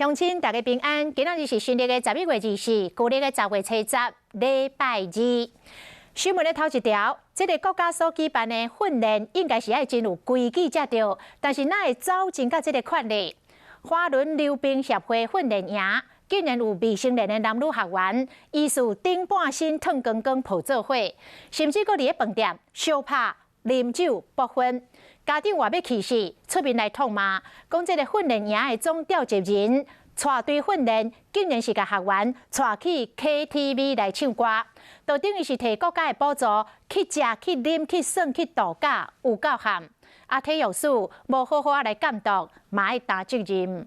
鄉親大家平安，今仔日是新曆的11月24，舊曆的10月初十，禮拜二。新聞的頭一條，這个國家所舉辦的訓練應該是愛真有規矩才對，但是哪會走進到這个款呢？花輪溜冰協會訓練營竟然有未成年的男女學員，疑似頂半身脫光光抱做伙，甚至閣佇咧飯店相拍、啉酒、搏婚。家長話欲氣死，出面來痛罵，講這个訓練營的總召集人帶隊訓練，竟然是共學員帶去 KTV 來唱歌，就等於是提國家的補助去食、去啉、去耍、去度假，有夠譀。啊，體育署無好好仔來監督，嘛愛擔責任。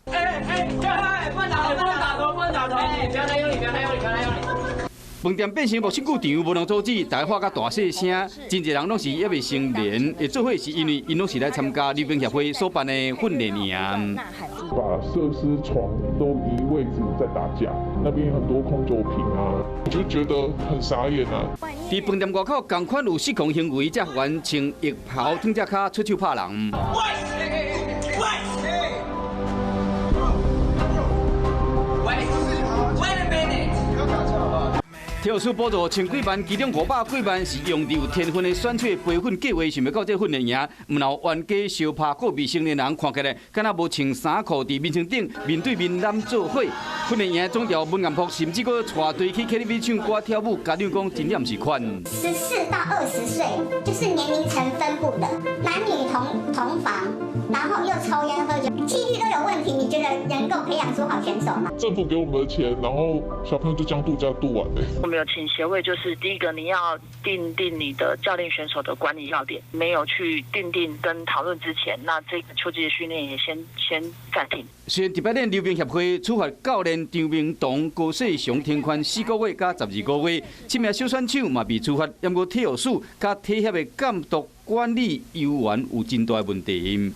哎哎，不能打頭，不能打頭，不能打頭，不要太用力，不要太用力，不要太用力。飯店變成木星劇場，無人阻止，大家喊甲大細聲，真濟人攏是猶未成年，會做伙是因為𪜶攏是來參加溜冰協會所辦的訓練營。把設施床都移位置在打架，那邊有很多空酒瓶啊，我就覺得很傻眼啊。佇飯店外口仝款有失控行為，這學員穿浴袍、迌只跤出手拍人。 Wait, wait a minute. 體育署補助千幾萬，其中500幾萬是用佇有天分的選手培訓計劃，想袂到這個訓練營，毋但冤家相拍，閣未成年人看起來敢若無穿衫褲，佇眠床頂面對面攬做伙。訓練營總召文彥福，甚至閣帶隊去 KTV 唱歌跳舞，家長講真正毋是款。14到20歲，就是年齡層分布的，男女同房，然後又抽菸喝酒，紀律都有問題，你覺得能夠培養出好選手嗎？政府給我們的錢，然後小朋友就這樣度假度完嘞。我們有請協會，就是第一個你要訂定你的教練選手的管理要點，沒有去訂定跟討論之前，那這個秋季的訓練也先暫停。雖然特擺練溜冰協會處罰教練張明棟、高世雄停權4個月佮12個月，七名小選手嘛被處罰，毋過體育署佮體協的監督管理猶原有真大問題。